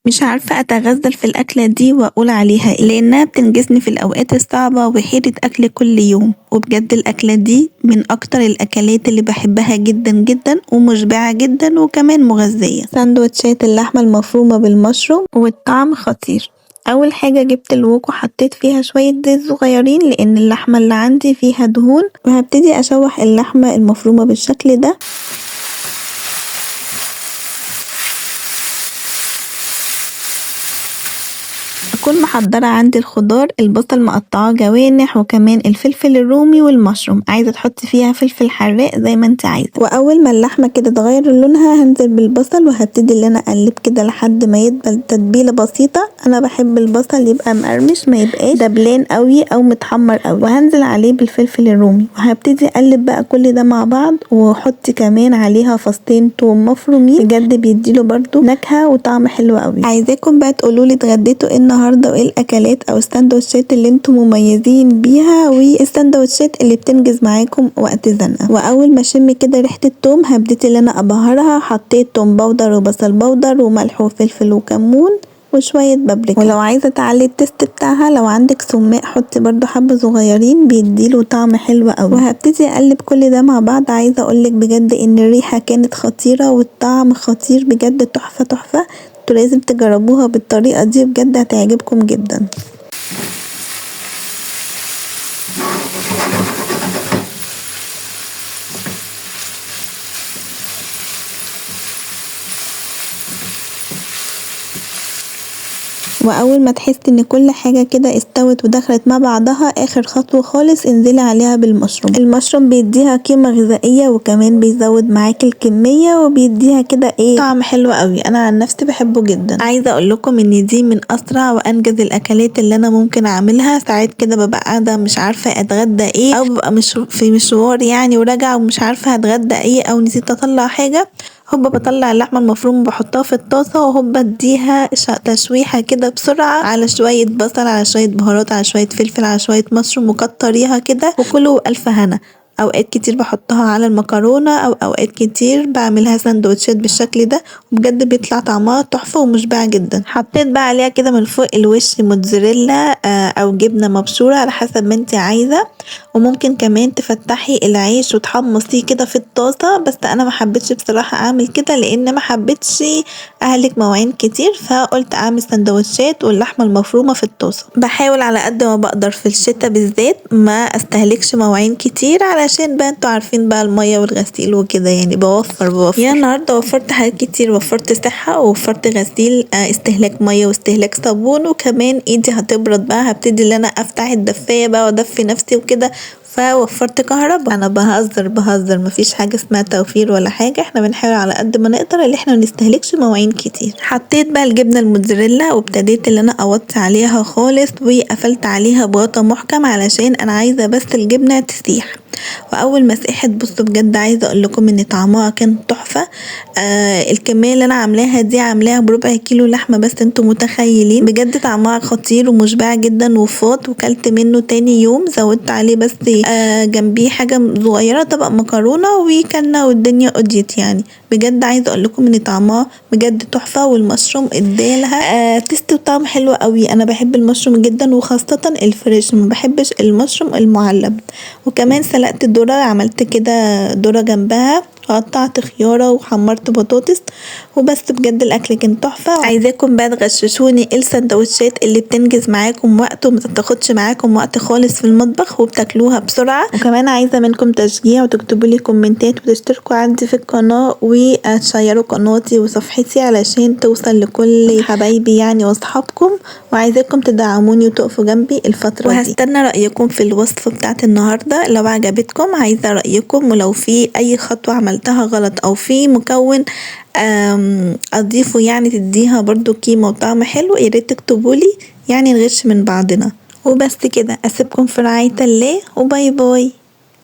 مش عارفة أتغزل في الأكلة دي وأقول عليها إيه، لأنها بتنجزني في الأوقات الصعبة وحيرة أكل كل يوم، وبجد الأكلة دي من أكتر الأكلات اللي بحبها جدا جدا ومشبعة جدا وكمان مغذية. سندوتشات اللحمة المفرومة بالمشروم والطعم خطير. أول حاجة جبت الوك وحطيت فيها شوية زيت صغيرين لأن اللحمة اللي عندي فيها دهون، وهبتدي أشوح اللحمة المفرومة بالشكل ده. أكون محضرة عندي الخضار، البصل مقطعاه جوانح وكمان الفلفل الرومي والمشروم، عايزة تحطي فيها فلفل حراق زي ما انت عايزة. وأول ما اللحمة كده تغير لونها هنزل بالبصل وهبتدي ان انا اقلب كده لحد ما يدبل تتبيلة بسيطة. انا بحب البصل يبقى مقرمش ما يبقاش دبلان قوي او متحمر قوي. وهنزل عليه بالفلفل الرومي وهبتدي اقلب بقى كل ده مع بعض، واحط كمان عليها فصين توم مفرومين، بجد بيديله برضو نكهة وطعم حلو قوي. عايزاكم بقى تقولولي اتغديتوا ايه النهارده وايه الاكلات او السندوتشات اللي انتم مميزين بيها والسندوتشات اللي بتنجز معاكم وقت زنقه. واول ما اشم كده ريحه التوم هبتدي ان انا ابهرها، حطيت توم powder وبصل powder وملح وفلفل وكمون وشوية بابريكا. ولو عايزة تعلي ال taste بتاعها لو عندك سماق حطي برضو حبة صغيرين بيديله طعم حلو قوي. وهبتدي اقلب كل ده مع بعض. عايزة اقولك بجد ان الريحة كانت خطيرة والطعم خطير بجد، تحفة تحفة، انتوا لازم تجربوها بالطريقة دي بجد هتعجبكم جدا. واول ما تحسي ان كل حاجة كده استوت ودخلت مع بعضها، اخر خطوة خالص انزلي عليها بالمشروم. المشروم بيديها قيمة غذائية وكمان بيزود معاكي الكمية وبيديها كده ايه طعم حلو قوي، انا عن نفسي بحبه جدا. عايزة اقول لكم ان دي من اسرع وانجز الاكلات اللي انا ممكن اعملها. ساعات كده ببقى قاعدة مش عارفة اتغدى ايه، او ببقى مش في مشوار وراجعة ومش عارفة هتغدى ايه، او نسيت اطلع حاجة، هوبا بطلع اللحمة المفرومة بحطها في الطاسة وهوبا اديها تشويحة كده بسرعة على شوية بصل على شوية بهارات على شوية فلفل على شوية مشروم، وكتريها كده وكلوا ألف هنا. أوقات كتير بحطها على المكرونة أو أوقات كتير بعملها سندوتشات بالشكل ده، وبجد بيطلع طعمها تحفة ومشبعة جدا. حطيت بقى عليها كده من فوق الوش موتزاريلا، أو جبنة مبشورة على حسب ما انت عايزة، وممكن كمان تفتحي العيش وتحمصيه كده في الطاسة، بس أنا ما حبيتش بصراحة أعمل كده لأن ما حبيتش أهلك مواعين كتير، فقلت أعمل سندوتشات واللحمة المفرومة في الطاسة. بحاول على قد ما بقدر في الشتا بالذات ما استهلكش مواعين كتير، علشان بقى انتوا عارفين بقى المية والغسيل وكده، بوفر. النهارده وفرت حاجات كتير، وفرت صحة ووفرت غسيل، استهلاك مية واستهلاك صابون، وكمان ايدي هتبرد بقى، هبتدي ان انا افتح الدفاية بقى وادفي نفسي وكده، فوفرت كهرباء. انا بهزر، مفيش حاجة اسمها توفير ولا حاجة، احنا بنحاول على قد ما نقدر ان احنا ما نستهلكش مواعين كتير. حطيت بقى الجبنة الموتزاريلا وابتديت ان انا اوطي عليها خالص، وقفلت عليها بغطا محكم علشان انا عايزة بس الجبنة تسيح. واول ما ساحت بصوا بجد عايزة اقول لكم ان طعمها كان تحفة. الكمية اللي انا عاملاها دي عاملاها بربع كيلو لحمة بس، انتوا متخيلين بجد طعمها خطير ومشبعة جدا وفاض. وكلت منه تاني يوم، زودت عليه بس، جنبيه حاجة صغيرة طبق مكرونة وكلنا والدنيا قضيت. بجد عايزة اقول لكم ان طعمها بجد تحفة، والمشروم ادالها، taste وطعم حلو قوي. انا بحب المشروم جدا وخاصة ال fresh، ما بحبش المشروم المعلب. وكمان سلقت الذرة، عملت كده ذرة جنبها، قطعت خيارة وحمرت بطاطس وبس. بجد الأكل كان تحفة. عايزاكم بقى تغششوني ايه السندوتشات اللي بتنجز معاكم وقت وما بتاخدش معاكم وقت خالص في المطبخ وبتاكلوها بسرعة. وكمان عايزة منكم تشجيع وتكتبوا لي كومنتات وتشتركوا عندي في القناة وتشيروا قناتي وصفحتي علشان توصل لكل حبايبي واصحابكم. وعايزاكم تدعموني وتقفوا جنبي الفترة دي. وهستنى رأيكم في الوصفة بتاعت النهاردة لو عجبتكم، عايزة رأيكم، ولو في أي خطوة عملتها غلط أو في مكون، أضيفه تديها برضو قيمة وطعم حلو، يا ريت تكتبولي، نغش من بعضنا. وبس كده، أسيبكم في رعاية الله، وباي باي.